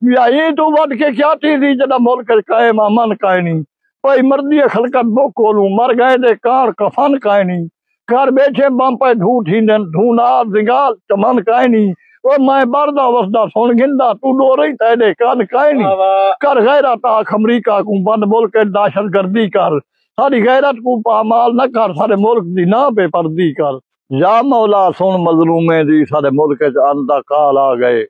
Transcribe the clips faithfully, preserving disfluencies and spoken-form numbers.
یا ایں توں ودھ کے کیا تھیسی جݙاں ملک اچ قائم امن کائنی۔ پئی مردی اے خلقت بکھ کولوں، مر ڳئے دے کاݨ کفن کائنی۔ گھر ٻیٹھے بم پئے دھوں تھیندن، دھوں نال زنگال چمن کائنی۔ او میں ٻردا وسدا سݨ گھندا، توں ݙوریں تیݙے کن کائنی۔ واہ واہ۔ کر غیرت آکھ امریکہ کوں، بند ملک اچ دہشت گردی کر۔ ساݙی غیرت کوں پامال نہ کر، ساݙے ملک دی نہ بے پردی کر۔ یا مولا سݨ مظلومیں دی، ساݙے ملک اچ ان دا کال آ ڳئے۔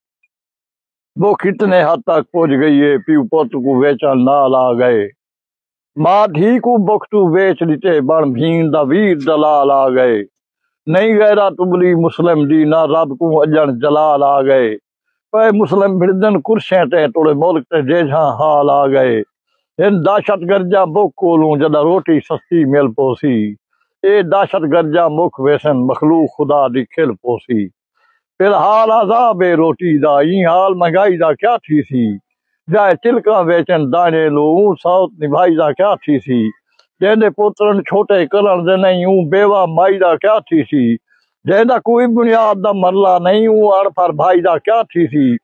بکھ اتنے حد تک پڄ ڳئی اے، پیو پت کوں ویچݨ نال آ ڳئے۔ ماء دھی کوں بکھ توں ویچ ݙتے، بݨ بھیݨ دا ویر دلال آ ڳئے۔ نئیں غیرت ابلی مسلم دی، نہ رب کوں اڄݨ جلال آ ڳئے۔ پئے مسلم بھڑدن کرسیں تے، توڑے ملک تے جیجھاں حال آ ڳئے۔ ہن دہشت گردیاں بکھ کولوں، جݙاں روٹی سستی مل پوسی۔ اے دہشت گردیاں مک ویسن، مخلوق خدا دی کھل پوسی۔ فی الحال عذاب اے روٹی دا، ایں حال مہنگائی دا کیا تھیسی؟ جائے چلکاں ویچن دانے لو، اوں سوت نبھائی دا کیا تھیسی؟ جیندے پترن چھوٹے کرن دے نئیں، اوں بیوہ مائی دا کیا تھیسی؟ جیندا کوئی بنیاد دا مرلا نئیں، اوں اݨ پڑھ بھائی دا کیا تھیسی؟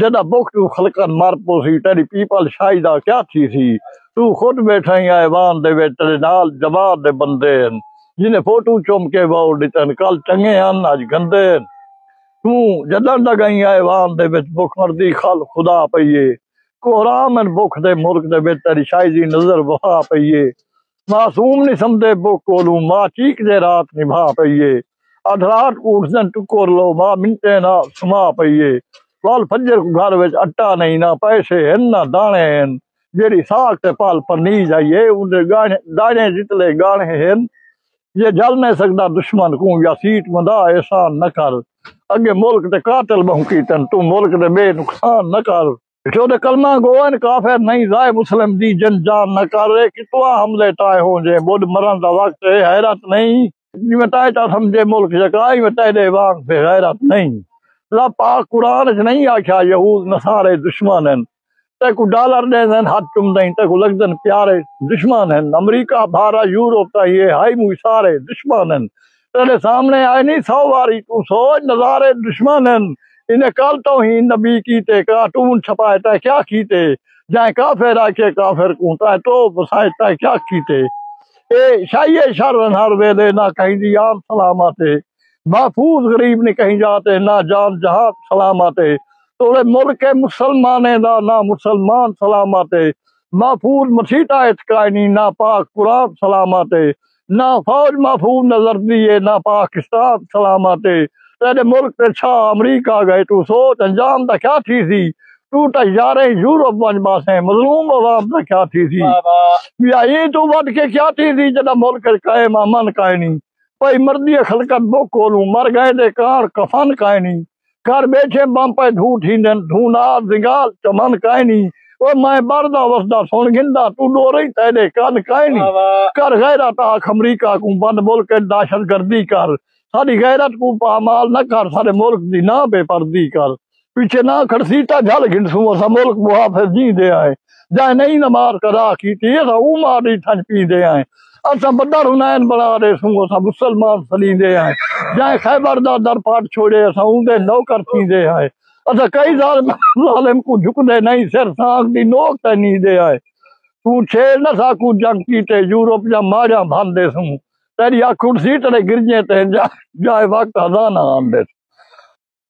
جݙاں بکھ توں خلقت مر پوسی، تیݙی پیپل شاہی دا کیا تھیسی؟ توں خود ٻیٹھیں ایوان دے وچ، تیݙے نال جماعت دے بندے ہن، جنہیں فوٹو چم کے ووٹ ݙتن، کل چنڳے ہن، اڄ گندے ہن۔ توں جݙاں دا ڳئیں ایوان دے وچ، بکھ مردی خل خدا پئی اے۔ کوہرام ہن بکھ دے ملک دے وچ، تیݙی شاہی دی نظر وفا پئی اے۔ معصوم نی سمدے بکھ کولوں، ماء چیک دے رات نبھا پئی اے۔ ادھ رات کوں اٹھدن ٹکر لو، ماء منٹیں نال سما پئی اے۔ ول فجر کوں گھر وچ اٹا نئیں، نہ پیسے ہن نہ داݨے ہن۔ جیڑھی ساکھ تے پل پرنیج آئی اے، اوندے ڳاݨے، داݨے جتلے ڳاݨے ہن۔ جے جھل نئیں سڳدا دشمن کوں، یا سیٹ وندا احسان نہ کر۔ اڳے ملک دے قاتل ٻہوں کیتن، توں ملک دے ٻئے نقصان نہ کر۔ جو دے کلمہ گو ہن کافر نئیں، رائے مسلم دی جن جان نہ کر۔ اے کتواں حملے ٹائے ہوں جے، ٻݙ مرݨ دا وقت اے، حیرت نئیں۔ جیویں تائے تاں سمجھے ملک یکا، ایویں تیݙے وانگ بے غیرت نئیں۔ اللہ پاک قرآن اچ نئیں آکھیا یہود نصارے دشمن ہن؟ تیکوں ڈالر ݙیندن ہتھ چمدئیں، تیکوں لڳدن پیارے دشمن ہن۔ امریکہ، بھارت، یورپ تائیں اے ہائی موئی سارے دشمن ہن۔ تیݙے سامݨے آئے نئیں سو واری، توں سوچ نظارے دشمن ہن۔ انہیں کل توہین نبی کیتے، کارٹون چھپائے تیں کیا کیتے؟ جائیں کافر آکھے کافر کوں، تائیں توپ وسائے تیں کیا کیتے؟ اے شاہی شر ہن ہر ویلے، نہ کہیں دی آن سلامت اے۔ محفوظ غریب نی کہیں جاہ تے، نہ جان جہان سلامت اے۔ توڑے ملک اے مسلمانیں دا، نہ مسلمان سلامت اے۔ محفوظ مسیتاں اچ کائنی، نہ پاک قرآن سلامت اے۔ نہ فوج محفوظ نظردی اے، نہ پاکستان سلامت اے۔ تیݙے ملک تے چھا امریکہ ڳئے، توں سوچ انجام دا کیا تھیسی؟ توں تاں یاریں یورپ ونڄ ٻہسیں، مظلوم عوام دا کیا تھیسی؟ واہ واہ۔ یا ایں توں ودھ کے کیا تھیسی جݙاں ملک اچ قائم امن کائنی؟ پئی مردی اے خلقت بکھ کولوں، مر ڳئے دے کاݨ کفن کائنی۔ گھر ٻیٹھے بم پئے دھوں تھیندن، دھوں نال زنگال چمن کائنی۔ او میں ٻردا وسدا سݨ گھندا، توں ݙوریں تیݙے کن کائنی۔ واہ واہ۔ کر غیرت آکھ امریکہ کوں، بند ملک اچ دہشت گردی کر۔ ساݙی غیرت کوں پامال نہ کر، ساݙے ملک دی نہ بے پردی کر۔ پچھے نہ کھڑسی تاں جھل گھنسوں، اساں ملک محافظ جیندے آئے۔ جائیں نئیں نماز قضا کیتی، اساں اوں ماء دی تھنج پیندے آئے۔ اساں بدر حنین بݨا ݙیسوں، اساں مسلمان سلیندے آئے۔ جائیں خیبر دا در پاٹ چھوڑے، اساں اوندے نوکر تھیندے آئے۔ اساں کئی ظالم، ظالم کوں جھکدے نئیں، سر سانگ دی نوک تے نیندے آئے۔ توں چھیڑ نہ ساکوں جنگ کیتے، یورپ دیاں ماڑیاں بھن ݙیسوں۔ تیݙی اکھ اٹھسی تیݙے گرجیں تے، جا-، جائے وقت اذاناں آن ݙیسوں۔